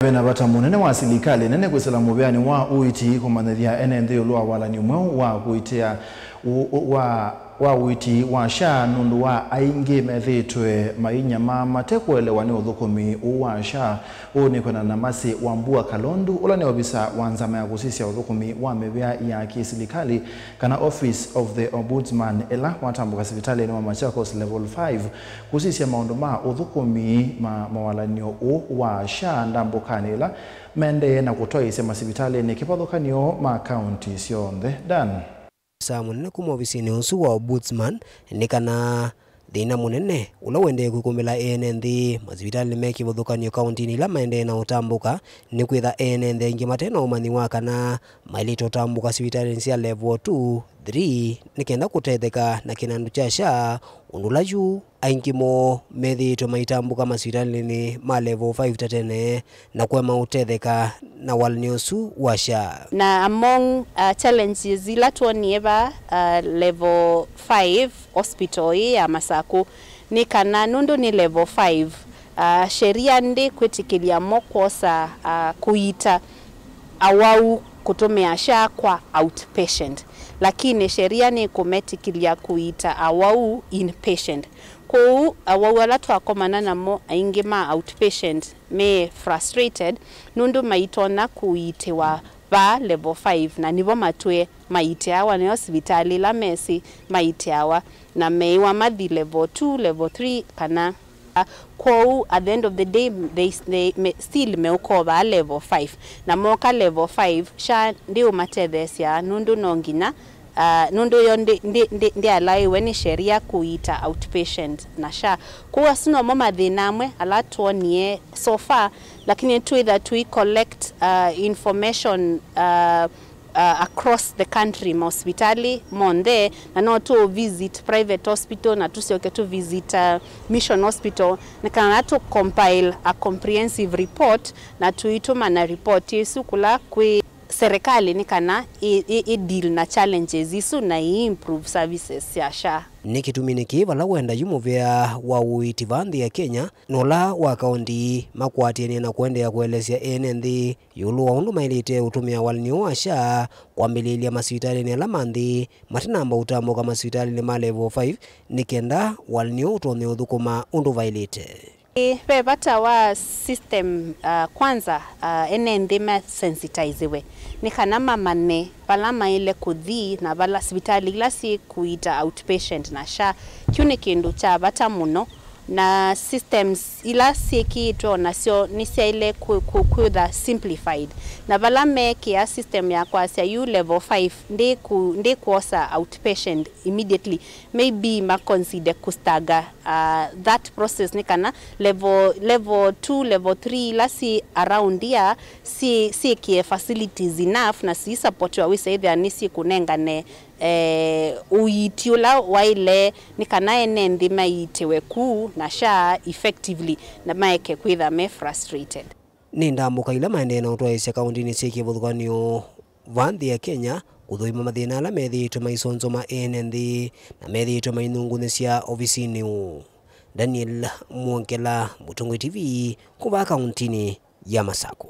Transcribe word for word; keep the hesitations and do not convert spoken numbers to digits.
Ve na vata mũnene wa silikalĩ nene kwĩsĩla mũvĩanĩ wa ũiiti kũmanyĩthya ene nthĩ ĩũlũ wa walany'o mweũ wa kũitia ũ-, ũ-, wa, wa ũiiti wa SHA, nũndũ wa aingĩ methĩĩtwe mainyamaa mate kũelewa nĩ ũthũkũmi ũũ wa SHA. Ũũ nĩ kwendana na Mercy Wambua Kalondu, ũla nĩ ovisa wa nzama ya kũsisya ũthũkũmi wa mĩvĩa ya kĩsilikalĩ, kana Office of the Ombudsman, ĩla watambũka sivitalĩnĩ wa Machakos Level five kũsisya maũndũ ma ũthũkũmi ma mawalany'o ũũ wa SHA ndambũkanĩ ĩla maendee na kũtwaĩĩsya masivitalĩnĩ kĩvathũkany'o ma kaunti syonthe. Dan. Saa mũnene kuma ovisinĩ ũsu wa Ombudsman nĩ kana thĩna mũnene ũla ũendee kwĩkũmĩla ene nthĩ masivitalĩnĩ me kĩvathũkany'o kauntinĩ ila maendee na ũtambũka nĩ kwĩtha ene nthĩ aingĩ mate na ũmanyi wa kana maĩlĩte ũtambũka sivitalĩnĩ sya level two, three nĩ kenda kũtetheka na kĩnandũ kya SHA, ũndũ ũla yu aingĩ moo methĩĩtwe maitambũka masivitalĩnĩ ma level five ta tene na kũema ũtetheka na walany'o ũsu wa SHA. Na among, uh, challenges ila twonie va, uh, level five hospital ĩĩ ya Masakũ nĩ kana nũndũ nĩ level five, uh, sheria ndĩkwĩtĩkĩlya mo kwosa, uh, kũiita awau kũtũmĩa SHA kwa outpatient, lakini sheria nĩkũmetĩkĩlya kũiita awau inpatient. Kwoou awau ala twakomana namo aingĩ ma outpatient me frustrated nũndũ maitonya kũiitĩwa vaa level five, na nĩvo matwĩe maitĩawa, nĩyo sivitalĩ ĩla mesĩ maitĩawa, na meĩwa mathi level two, level three, kana, kwoou at the end of the day they, they me, still meũka o vaa level five, na moka level five SHA ndĩũmatetheesya nũndũ no nginya, ah, nũndũ yo ndĩ, ndĩ, ndĩ, ndĩalaĩwe nĩ sheria kũiita outpatient na SHA. Kwoou asu nomo mathĩna amwe ala twonie so far, lakini twĩtha tũi collect, ah, information, ah, uh, across the country, mahospitalĩ monthe, na no tũ visit private hospital, na tũsyoke tũ visit, uh, Mission Hospital, nĩ kana tũ compile a comprehensive report, na tũitũma na report ĩsu kũla kwĩ serikali nĩ kana ĩ, ĩ, ĩ deal na challenges isu na ĩ improve services sya SHA. Nĩ kĩtumi nĩkĩ vala wenda yu mũvĩa wa ũiiti vaa nthĩ ya Kenya na ũla wa kaũnti makũatĩanĩa na kũendeea kũelesya ene nthĩ ĩũlũ wa ũndũ maĩlĩte ũtũmĩa walany'o wa SHA kwambĩlĩĩlya masivitalĩnĩ ala ma nthĩ matanamba ũtambũka masivitalĩnĩ ma level five nĩ kenda walany'o ũtonye ũthũkũma ũndũ vaĩlĩte. Ĩ, ve vata wa system, uh, kwanza, uh, ene nthĩ masensitiziwe nĩ kana mamanye vala maĩle kũthi na vala sivitalĩ ila syĩ kũiita outpatient na SHA. Kyu nĩ kĩndũ kya vata mũno. Na systems ila syĩkĩĩtwe o nasyo nĩsyaĩle kwĩ-, kwĩ-, kwĩtha simplified. Na vala meekĩa system ya kwasya yu level five ndĩkũ-, ndĩkwosa outpatient immediately, maybe maconsider kũstagger, uh, that process nĩ kana level, level two, level three ila syĩ around here syĩ-, syĩkĩe facilities enough na siisupportiwa wĩsa ĩthĩa nĩsyĩkũnengane eh, ũiiti ũla waĩle nĩ kana ene nthĩ maiitĩwe ku na SHA effectively na maeke kwĩtha me frustrated. Nĩ ndambũka ila maendee na ũtwaĩĩsya kaũntinĩ syĩ kĩvathũkany'o vaa nthĩ ya Kenya kũthũima mathĩna ala methĩĩtwe maisonzoma ene nthĩ na methĩĩtwe mainungunĩsya ovisinĩ ũũ. Daniel Mwongela, Mũtongoi T V, kũvaa kaũntinĩ ya Masakũ.